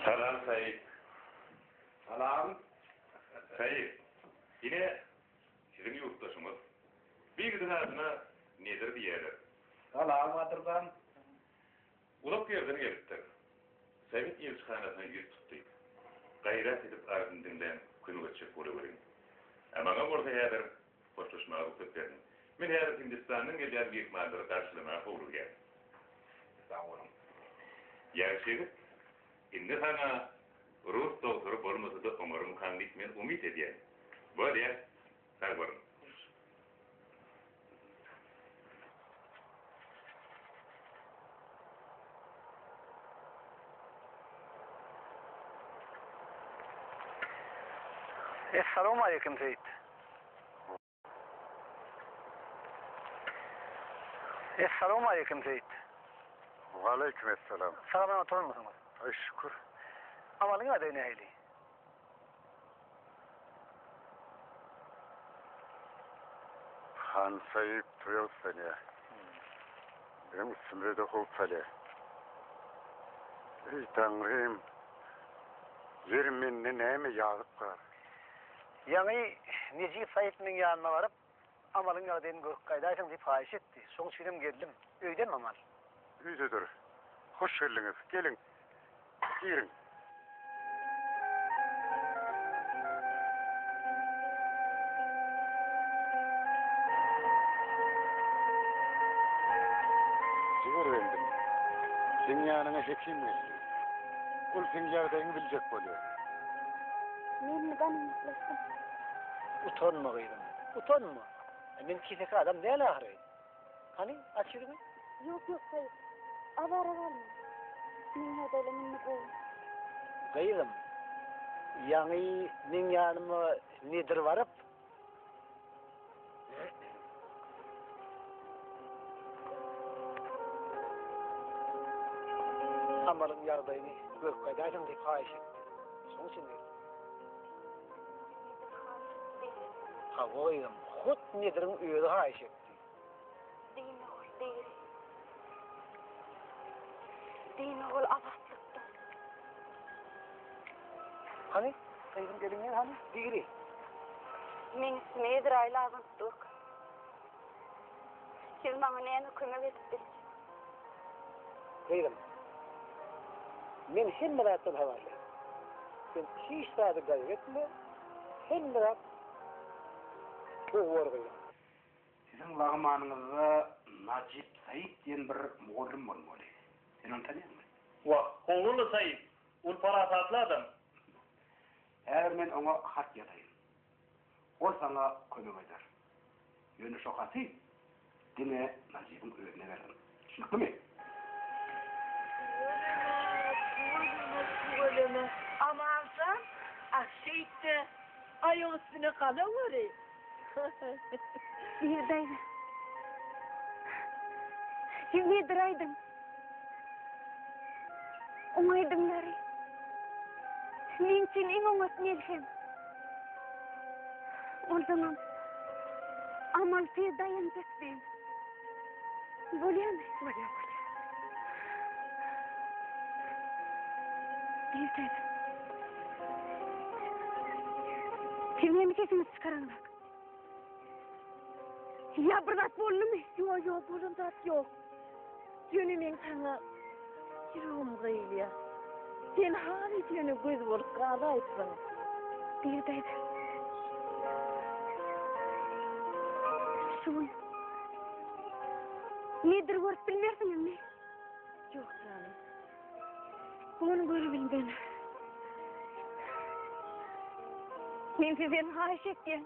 S10: Salam Said.
S9: Salam.
S10: Said, ine siziň ýurtdaşyňyz. Bu ýigidiň adyna Nedir diýýärler.
S9: Salam gadyrdan.
S10: Uzak ýerden gelipdir. Sowet ilçihanasyna ýüz tutdy. Gaýrat edip arzyny diňläň, kömek etjek bolaweriň. A maňa bolsa häzir hoşlaşmaga rugsat beriň. Men häzir Hindistandan gelýän myhmanlary garşylamaga howlugýan.
S9: Sag boluň.
S10: Ýagşy ýigit, indi saňa rus dogtory bolmasa-da oňarmykaň diýip men umyt edýän. Bolýa, sag boluň.
S3: Essalawmaleýkim Seýit. Essalawmaleýkim Seýit.
S5: Waleýkim essalam.
S3: Sag-aman oturanmysyňyz?
S5: Aý şükür.
S3: Amalyň ýagdaýy nähili?
S5: Han Saýyp toýa gyssanýar. Biziň üstümize-de howp salýar. Eý, Taňrym, ýeri mende näme ýazyk bar?
S3: Ýaňy Nejip Saýyp meň ýanyma baryp, Amalyň ýagdaýyny görüp gaýdaýsaň diýip haýyş etdi. Şoň üçinem geldim. Öýdemi Amal?
S5: Öýdedir. Hoş geldiňiz. Geliň. Giriň. Jigerbendim, seň ýanyňa hekim geldi. Ol seň ýagdaýyňy biljek bolýar.
S8: Menmi ganymatlaşdym?
S3: Utanma gyzym, utanma. Men keseki adam däl ahyry. Hany, aç ýüzüňi.
S8: Ýok, ýok, Saýyp. Azara galma. Meň ýagdaýlarym indi gowy.
S3: Gyzym, ýaňy meň ýanyma Nedir baryp. Amalyň ýagdaýyny görüp gaýdaýsaň diýip haýyş etdi. Şonuň üçin geldim.
S8: Nedir haýyş etdi diýseň.
S3: Hawa gyzym, hut Nediriň özi haýyş etdi.
S8: Diýmek ol diri. Diýmek ol azatlykda.
S3: Hany, gyzym eliňi ber hany, diri.
S8: Meň üstüme Ezraýyl abanyp durka. Siz maňa näme kömek edip biljek?
S3: Gyzym, men hemme zatdan habarly. Sen hiç zady gaýgy etme, hemme zat gowy bor gyzym.
S9: Siziň lagmanyňyzda Najip Said diýen bir mugallym bolmaly. Sen ony tanýaňmy?
S3: Wah, howul-la Said, ol parasatly adam.
S9: Häzir men oňa hat ýazaýyn. Ol saňa kömek eder. Ýöne şo haty diňe Najibiň özüne bergin. Düşnüklimi?
S11: Tüweleme, tüweleme, tüweleme. Amanjan, a şeýtde aýak üstüne galaweri.
S8: Bibi daýza. Siz nedir aýdyň? Oň aýdymlary meň üçin iň oňat melhem. Onsoňam Amal tiz daýanjak men. Bolýamy?
S2: Bolýar, bolýar.
S8: Bibi daýza. Siz näme sesiňizi çykaraňzak? Ýa bir zat boldumy?
S11: Ýok, ýok, bolan zat ýok. Ýöne meň saňa ýüregim gyýylýar. Sen halys ýöne göz bolup galaýypsyň.
S8: Bibi daýza. Şu gün Nedir görüp bilmersiňizmi?
S11: Ýok janym.
S8: Bu gün görübilmen. Men sizden haýyş etýän.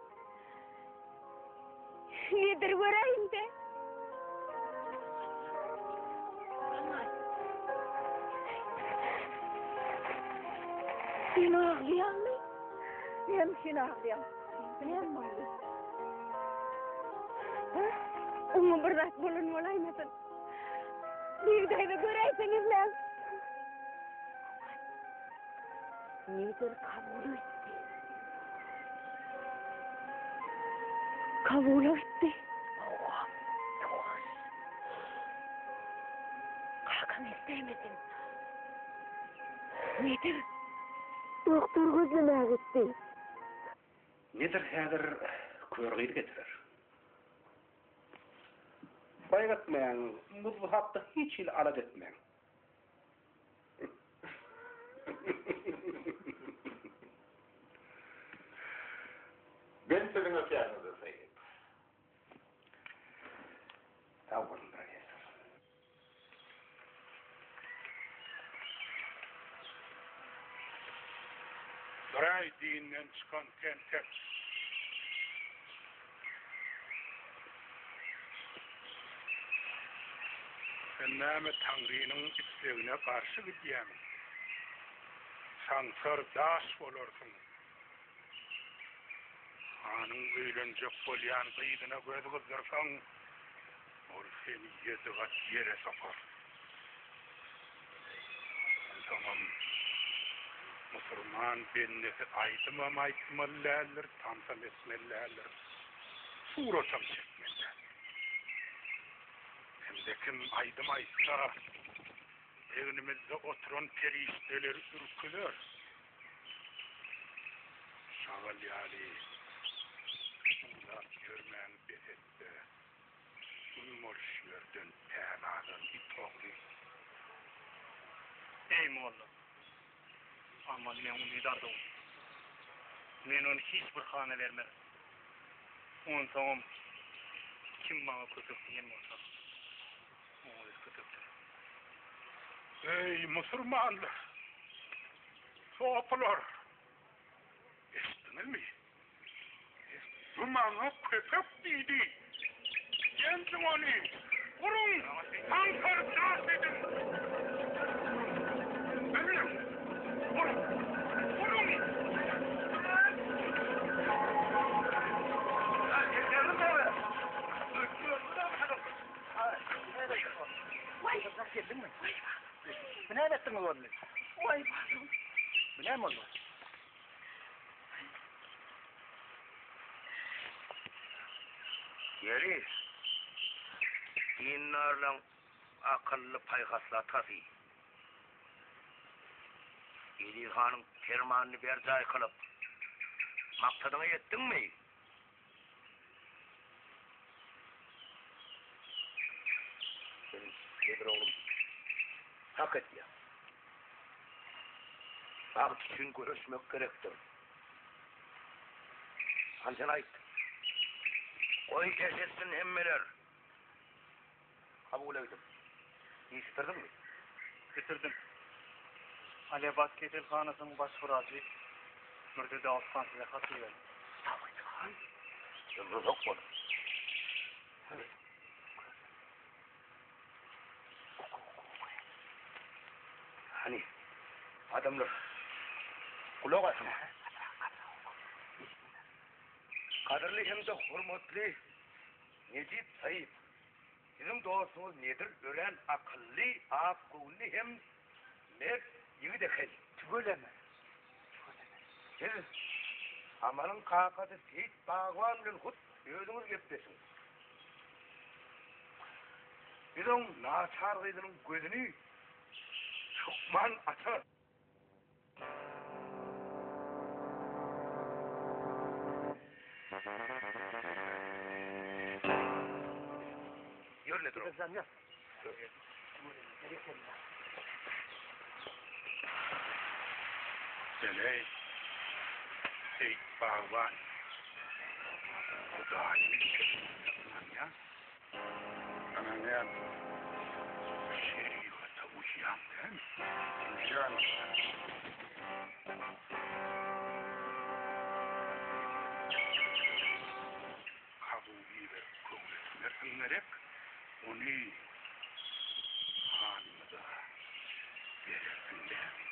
S8: Nedir göräýin-de.
S11: Sen aglaýaňmy? Näme üçin aglaýaň? Näme boldy?
S8: Oňa bir zat bolan bolaýmasyn. Bir daýza göräýseňizläň.
S11: Nedir Kabula gitdi.
S8: Kabula gitdi.
S11: Hawa, ýuwaş. Kakam eşidäýmesin.
S8: Nedir doktor gözlemäge gitdi.
S7: Nedir häzir kör gyz getirer. Gaýgy etmäň, muzdy hakda hiç hili alada etmäň.
S1: Ben siziň öpýäniňize saýyp.
S9: Sag boluň, professor.
S7: Biraý dinden çykan tentek. Sen näme Taňrynyň islegine garşy gidýäň? Saňsar daş bolarsyň. Hanyň öýlenjek bolýan gyzyna göz gyzdyrsaň, ol seni ýedi gat ýere sokar. Onsoňam musurman bendesi aýdymam aýtmaly däldir, tansam etmeli däldir, suratam çekmeli däldir. Kimde-kim aýdym aýtsa, egnimizde oturan perişdeleri ürküzer. Şagal ýaly uwlap ýörmäňi bes et-de, Gün boluş ýerden tänadan it ogly.
S3: Eý, molla! Aman meň umyt arzuwym. Men ony hiç bir hana bermerin. Onsoňam kim maňa köpek diýen bolsa, oň özi köpekdir.
S7: Eý, musurmanlar! Sopular! Eşitdiňizmi? Bu maňa köpek diýdi. Ýenjiň ony! Uruň! Aňkaryp daş ediň! Ölüň! Uruň! Uruň!
S3: Bu näme etdiňiz boldy? Bu näme boldy?
S9: Ýeri, dindarlaň akylly paýhasly atasy. Eziz hanyň permanyny berjaý kylyp, maksadyňa ýetdiňmi? Sen Nedir oglum hak etýäň. Bagt üçin göreşmek gerekdir. Hany sen aýt. Goý eşitsin hemmeler. Kabul egdim. Iş bitirdiňmi?
S3: Bitirdim. Alebat keselhanasynyň baş wrajy. Mürze Dawut han size hat iberdi.
S9: Dawut han? Ömri uzak bolsun.
S3: Hany,
S9: Hany, adamlar, gulak asyň. Gadyrly hem-de hormatly Nejip saýyp, siziň dostuňyz Nedir örän akylly, ak göwünli hem mert ýigit eken.
S3: Tüweleme, tüweleme.
S9: Siz Amalyň kakasy Seýit bagban bilen hut özüňiz gepleşiň. Biz oň naçar gyzynyň gözüni hökman açarys. Ýör Nedir ogul. Sen-eý, Seýit bagban, Hudaýyň sözüne ynanýaň?
S7: Ynanýan.
S9: Şerigata uýýaň dämi?
S7: Uýýan.
S9: Kazuw iberip köwletmersiň gerek, ony hanymyza berersiň dämi?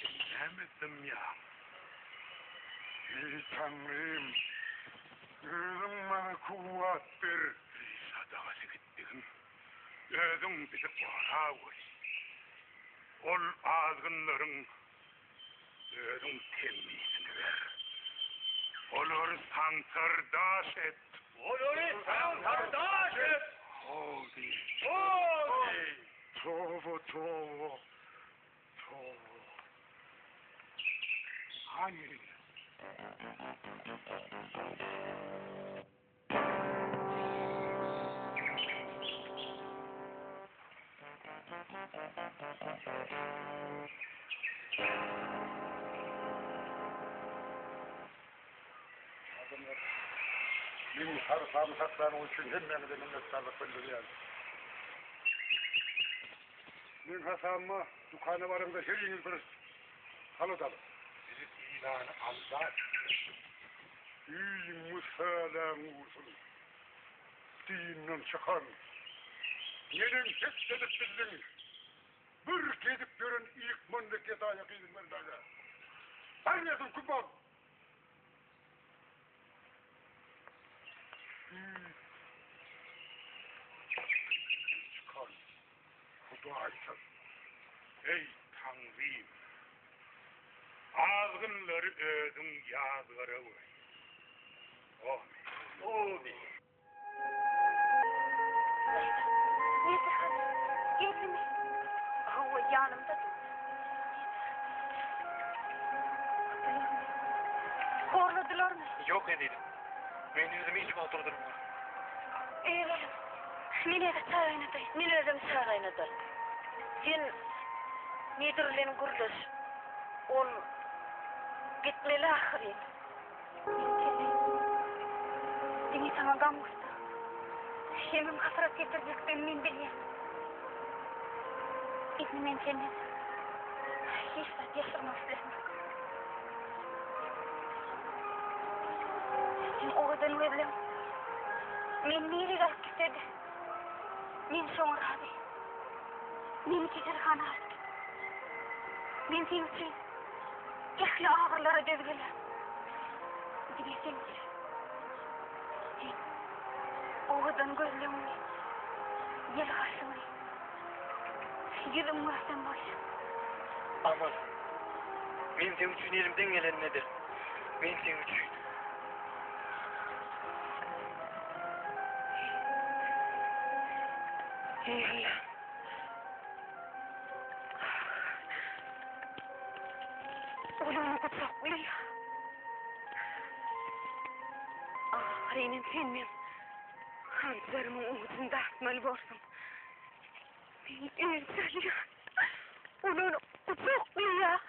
S9: Sen näme dymýaň?
S7: Eý, Taňrym, özüň maňa kuwwat ber!
S9: Sadagasy gitdigiň, özüň bizi goragöý! Ol azgynlaryň Özüň temmisini ber. Olary saňsar daş et. Olary saňsar daş et!
S7: Howdy.
S9: Howdy!
S7: Toba, toba, toba. Hany? Adamlar, meniň sarpamy saklanyňyz üçin hemmäňize minnetdarlyk bildirýän. Meň hasabyma dükana baraňda heriňiz bir salat alyň. Bizi ýylany aldap ýör. Öýüňi säläň ursun. Dinden çykan. Neneň het edip bildiň? Bir gezip ýören ýykmanly gedaýa gyzyň bermäge. Barýarsyň kümbag! Dinden çykan. Hudaýsyz.
S9: Eý, Taňrym! Azgynlary özüň ýazgara goý. Amin. Amin.
S8: Daýza, Nedir han geldimi? Hawa, ýanymda dur. Nedir. Horladylarmy?
S3: Ýok, ezizim. Men özümi hiç wagt durdurmaryn.
S8: Öýe geliň. Men häzir çaý gaýnadaýyn.
S11: Men özüm çaý gaýnadaryn. Sen Nedir bilen gürleş. Ol gitmeli ahyryn.
S8: Men seni diňe saňa gam-gussa, hemem hasrat getirjekdigini men bilýän. Indi men senden hiç zat ýaşyrmak islämok. Sen owadan gözleň meni nirek alyp gitse-de, men şoňa razy. Meni keselhana alyp git. Men seň üçin ähli agyrylara döz gelerin. Diňe seň üçin. Sen owadan gözleňi, ýylgyryşyňy, ýüzüňi görsem bolýar.
S3: Aman, men seň üçin elimden gelenini ederin. Men seň üçin.
S8: Eý, Allam! Oglumy gujaklaýar. Ahyrynam sen meň hanjarymyň ujuny dartmaly borsuň. Meni öldürýär. Ol ony gujaklaýar.